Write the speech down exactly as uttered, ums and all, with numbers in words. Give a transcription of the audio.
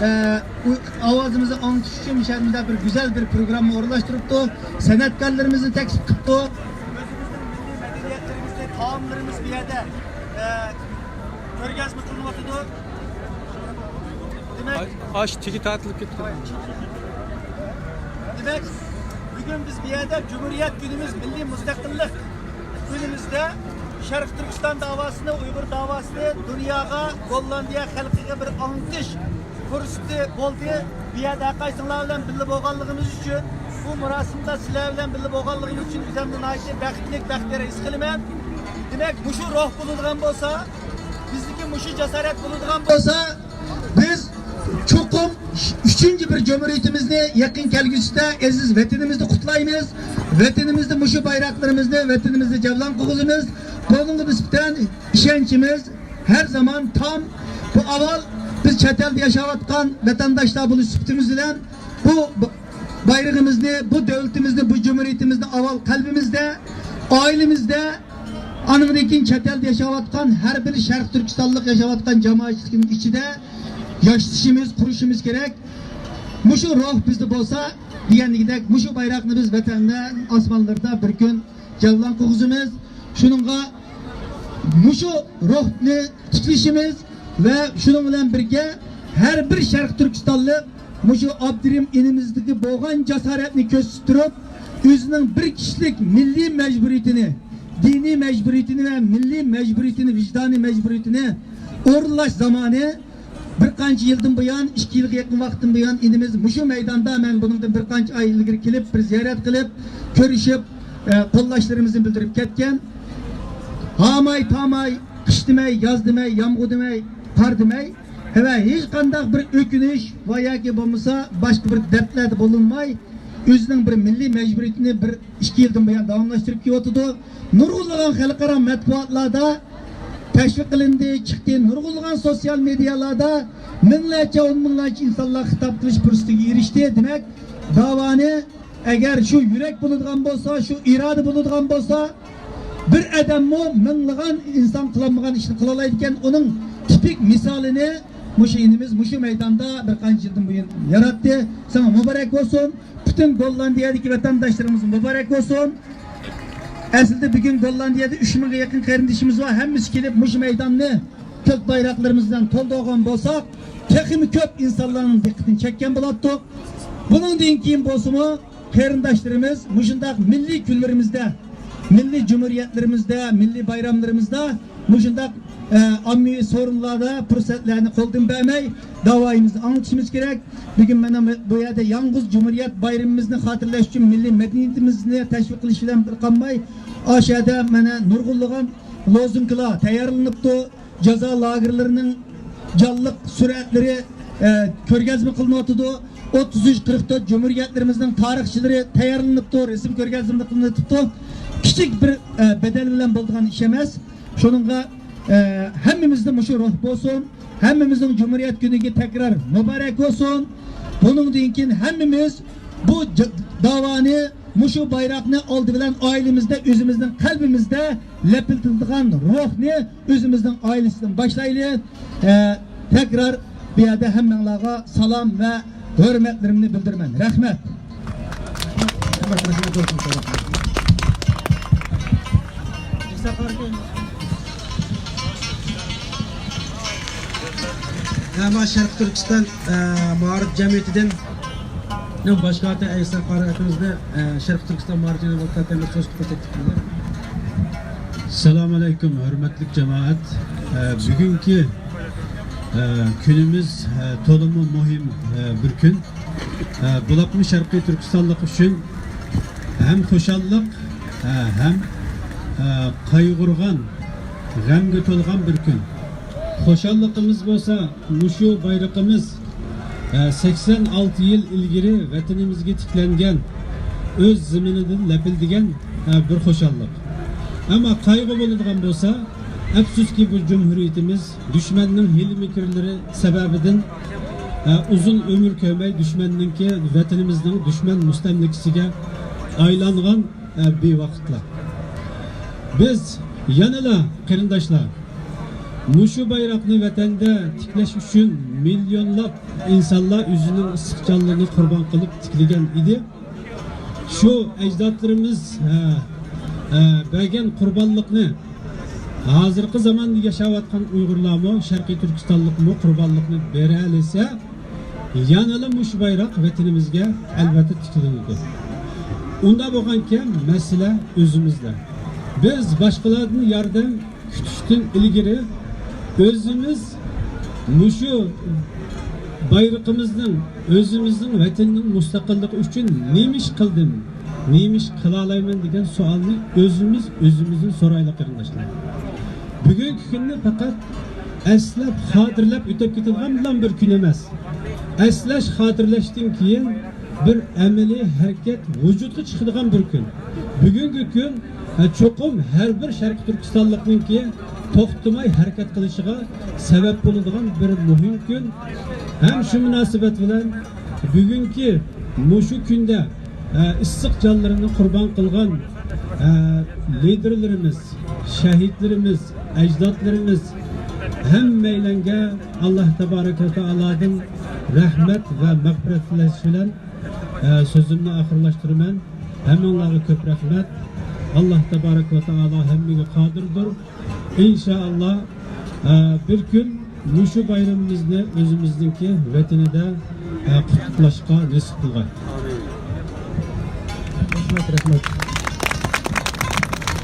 ئە، ئۇ-، ئاۋازىمىزنى ئاڭلىتىش ئۈچۈن مۇشۇ يەردە بىر گۈزەل بىر پروگرامما ئورۇنلاشتۇرۇپتۇ. سەنئەتكارلىرىمىزنى تەكلىپ قىپتۇ. ئۆزىمىزنىڭ مىللىي مەدەنىيەتلىرىمىزنى، تائاملىرىمىز بۇ يەردە، ئە، كۆرگەزمە قىلىنىۋاتىدۇ. دېمەك، ئاش تېگى تارتىلىپ كەتتى. دېمەك، بۈگۈن بىز بۇ يەردە جۇمھۇرىيەت كۈنىمىز، مىللىي مۇستەقىللىق كۈنىمىزدە شەرقىي تۈركىستان داۋاسىنى، ئۇيغۇر داۋاسىنى دۇنياغا، گوللاندىيە خەلقىگە بىر ئاڭلىتىش پۇرسىتى بولدى. بۇ يەردە ھەر قايسىڭلار بىلەن بىللە بولغانلىقىمىز ئۈچۈن، بۇ مۇراسىمدا سىلەر بىلەن بىللە بولغانلىقىم ئۈچۈن ئۆزۈمنى ناھايىتى بەختلىك، بەختىيار ھېس قىلىمەن. دېمەك، مۇشۇ روھ بولىدىغان بولسا، بىزدىكى مۇشۇ جاسارەت بولىدىغان بولسا، بىز چوقۇم ئۈچىنچى بىر جۇمھۇرىيىتىمىزنى يېقىن كەلگۈسىدە ئەزىز ۋەتىنىمىزدە قۇتلايمىز. ۋەتىنىمىزدە مۇشۇ بايراقلىرىمىزنى، ۋەتىنىمىزدە جەۋلان قىلغۇزىمىز. بۇنىڭغا نىسبەتەن ئىشەنچىمىز ھەر زامان تام. بۇ ئاۋۋال بىز چەت ئەلدە ياشاۋاتقان ۋەتەنداشلار بولۇش سۈپىتىمىز بىلەن بۇ ب-، بايرىقىمىزنى، بۇ دۆلىتىمىزنى، بۇ جۇمھۇرىيىتىمىزنى ئاۋۋال قەلبىمىزدە، ئائىلىمىزدە، ئانىڭدىن كېيىن چەت ئەلدە ياشاۋاتقان ھەر بىر شەرقىي تۈركىستانلىق ياشاۋاتقان جامائەتچىلىكنىڭ ئىچىدە ياشىتىشىمىز، قۇرۇشىمىز كېرەك. مۇشۇ روھ بىزدە بولسا، دېگەندىكىدەك، مۇشۇ بايراقنى بىز ۋەتەندە ئاسمانلىرىدا بىر كۈن جەۋلان قىلغۇزىمىز. شۇنىڭغا مۇشۇ روھنى تىكلىشىمىز ۋە شۇنىڭ بىلەن بىرگە ھەر بىر شەرقىي تۈركىستانلىق مۇشۇ ئابدۇرېھىم ئىنىمىزدىكى بولغان جاسارەتنى كۆرسىتىپ تۇرۇپ، ئۆزىنىڭ بىر كىشىلىك مىللىي مەجبۇرىيىتىنى، دىنىي مەجبۇرىيىتىنى ۋە مىللىي مەجبۇرىيىتىنى، ۋىجدانىي مەجبۇرىيىتىنى ئورۇنلاش زامانى. بىر قانچە يىلدىن بۇيان، ئىككى يىلغا يېقىن ۋاقىتتىن بۇيان ئىنىمىز مۇشۇ مەيداندا، مەن بۇنىڭدىن بىر قانچە ئاي ئىلگىرى كېلىپ، بىر زىيارەت قىلىپ، كۆرۈشۈپ، ئە، قوللاشلىرىمىزنى بىلدۈرۈپ كەتكەن. ھاماي، تاماي، قىش دېمەي، ياز دېمەي، يامغۇر دېمەي، قار دېمەي، ۋە ھېچقانداق بىر ئۆكۈنۈش ۋە ياكى بولمىسا باشقا بىر دەردلەردە بولۇنماي، ئۆزىنىڭ بىر مىللىي مەجبۇرىيىتىنى بىر ئىككى يىلدىن بۇيان داۋاملاشتۇرۇپ كېلىۋاتىدۇ. نۇرغۇنلىغان خەلقئارا مەتبۇئاتلاردا تەشۋىق قىلىندى، چىقتى. نۇرغۇنلىغان سوتسىيال مېدىيالاردا مىڭلارچە، ئون مىڭلارچە ئىنسانلار خىتاب قىلىش پۇرسىتىگە ئېرىشتى. دېمەك، داۋانى ئەگەر شۇ يۈرەك بولىدىغان بولسا، شۇ ئىرادە بولىدىغان بولسا، بىر ئادەممۇ مىڭلىغان ئىنسان قىلالمىغان ئىشنى قىلالايدىكەن. ئۇنىڭ تىپىك مىسالىنى مۇشۇ ئىنىمىز مۇشۇ مەيداندا بىر قانچە يىلدىن بۇيان ياراتتى. ساڭا مۇبارەك بولسۇن. پۈتۈن گوللاندىيەدىكى ۋەتەنداشلىرىمىزغا مۇبارەك بولسۇن. ئەسلىدە بۈگۈن گوللاندىيەدە ئۈچ مىڭغا يېقىن قېرىندىشىمىز بار. ھەممىسى كېلىپ مۇشۇ مەيداننى كۆك بايراقلىرىمىز بىلەن تولدۇرغان بولساق، تېخىمۇ كۆپ ئىنسانلارنىڭ دىققىتىنى چەككەن بولاتتۇق. بۇنىڭدىن كېيىن بولسىمۇ، قېرىنداشلىرىمىز مۇشۇنداق مىللىي كۈنلىرىمىزدە، مىللىي جۇمھۇرىيەتلىرىمىزدە، مىللىي بايراملىرىمىزدا مۇشۇنداق، ئە، ئاممىۋى سورۇنلاردا پۇرسەتلەرنى قولدىن بەرمەي، داۋايىمىزنى ئاڭلىتىشىمىز كېرەك. بۈگۈن مانا بۇ يەردە يالغۇز جۇمھۇرىيەت بايرىمىمىزنى خاتىرىلەش ئۈچۈن مىللىي مەدەنىيىتىمىزنى تەشۋىق قىلىش بىلەن بىر قالماي، ئاشۇ يەردە مانا نۇرغۇنلىغان لوزۇنكىلار تەييارلىنىپتۇ. جازا لاگېرلىرىنىڭ جانلىق سۈرەتلىرى، ئە، كۆرگەزمە قىلىنىۋاتىدۇ. ئوتتۇز ئۈچ، قىرىق تۆت جۇمھۇرىيەتلىرىمىزنىڭ تارىخچىلىرى تەييارلىنىپتۇ، رەسىم كۆرگەزمە قىلىنىۋېتىپتۇ. كىچىك بىر، ئە، بەدەل بىلەن بولىدىغان ئىش ئەمەس. شۇنىڭغا، ئە، ھەممىمىزدە مۇشۇ روھ بولسۇن. ھەممىمىزنىڭ جۇمھۇرىيەت كۈنىگە تەكرار مۇبارەك بولسۇن. بۇنىڭدىن كېيىن ھەممىمىز بۇ ج-، داۋانى، مۇشۇ بايراقنى ئالدى بىلەن ئائىلىمىزدە، ئۆزىمىزنىڭ قەلبىمىزدە لەپىلدىتىدىغان روھنى ئۆزىمىزنىڭ ئائىلىسىدىن باشلايلى. ئە، تەكرار بۇ يەردە ھەممىڭلارغا سالام ۋە ھۆرمەتلىرىمنى بىلدۈرىمەن. رەھمەت. ئەما شەرقىي تۈركىستان، ئە، مائارىپ جەمئىيىتىدىن باش كاتىپ ئەيسا قارى ئاكىمىزنى، ئە، شەرقىي تۈركىستان مائارىپ جەمئىيىتى ۋاكالىتەن سۆز قىلىپ تەكلىپ قىلىمەن. ئەسسالامۇ ئەلەيكۇم، ھۆرمەتلىك جامائەت. ئە، بۈگۈنكى، ئە، كۈنىمىز، ئە، تولىمۇ مۇھىم، ئە، بىر كۈن. ئە، بولۇپمۇ شەرقىي تۈركىستانلىق ئۈچۈن ھەم خۇشاللىق، ئە، ھەم، ئە، قايغۇرغان، غەمگە تولغان بىر كۈن. خۇشاللىقىمىز بولسا، مۇشۇ بايرىقىمىز، ئە، سەكسەن ئالتە يىل ئىلگىرى ۋەتىنىمىزگە تىكلەنگەن، ئۆز زېمىنىدىن لەپىلدىگەن، ئە، بىر خۇشاللىق. ئەمما قايغۇ بولىدىغان بولسا، ئەپسۇسكى، بۇ جۇمھۇرىيىتىمىز دۈشمەننىڭ ھىيلە-مىكىرلىرى سەۋەبىدىن، ئە، ئۇزۇن ئۆمۈر كۆرمەي، دۈشمەننىڭكى، ۋەتىنىمىزنىڭ دۈشمەن مۇستەملىكىسىگە ئايلانغان، ئە، بىۋاقىتلار. بىز يەنىلا، قېرىنداشلار، مۇشۇ بايراقنى ۋەتەندە تىكلەش ئۈچۈن مىليونلاپ ئىنسانلار ئۆزىنىڭ ئىسسىق جانلىرىنى قۇربان قىلىپ تىكلىگەن ئىدى. شۇ ئەجدادلىرىمىز، ھە، ھە، بەرگەن قۇربانلىقنى ھازىرقى زاماندا ياشاۋاتقان ئۇيغۇرلارمۇ، شەرقىي تۈركىستانلىقمۇ قۇربانلىقنى بېرەلىسە، يەنىلا مۇشۇ بايراق ۋەتىنىمىزگە ئەلۋەتتە تىكىلىدۇ. ئۇنداق بولغانكەن، مەسىلە ئۆزىمىزدە. بىز باشقىلاردىن ياردەم كۈتۈشتىن ئىلگىرى ئۆزىمىز مۇشۇ بايرىقىمىزنىڭ، ئۆزىمىزنىڭ ۋەتىنىنىڭ مۇستەقىللىقى ئۈچۈن نېمە ئىش قىلدىم، نېمە ئىش قىلالايمەن دېگەن سوئالنى ئۆزىمىز ئۆزىمىزدىن سورايلى، قېرىنداشلار. بۈگۈنكى كۈننى پەقەت ئەسلەپ، خاتىرىلەپ ئۆتۈپ كېتىدىغان بىر كۈن ئەمەس. ئەسلەش، خاتىرىلەشتىن كېيىن بىر ئەمەلىي ھەرىكەت ۋۇجۇدقا چىقىدىغان بىر كۈن. بۈگۈنكى كۈن، ھە، چوقۇم ھەر بىر شەرقىي تۈركىستانلىقنىڭكى توختىماي ھەرىكەت قىلىشىغا سەۋەب بولىدىغان بىر مۇھىم كۈن. ھەم شۇ مۇناسىۋەت بىلەن بۈگۈنكى مۇشۇ كۈندە، ئە، ئىسسىق جانلىرىنى قۇربان قىلغان، ئە، لىدېرلىرىمىز، شەھىدلىرىمىز، ئەجدادلىرىمىز ھەممەيلەنگە ئاللاھ تەبارەك ۋە تائالادىن رەھمەت ۋە مەغپىرەت تىلەش بىلەن، ئە، سۆزۈمنى ئاخىرلاشتۇرىمەن. ھەممىڭلارغا كۆپ رەھمەت. ئاللاھ تەبارەك ۋە تائالا ھەممىگە قادىردۇر. ئىنشائاللاھ، ئە، بىر كۈن مۇشۇ بايرىمىمىزنى ئۆزىمىزنىڭكى ۋەتىنىدە، ئە، قۇتلۇقلاشقا نېسىپ قىلغاي. رەھمەت، رەھمەت.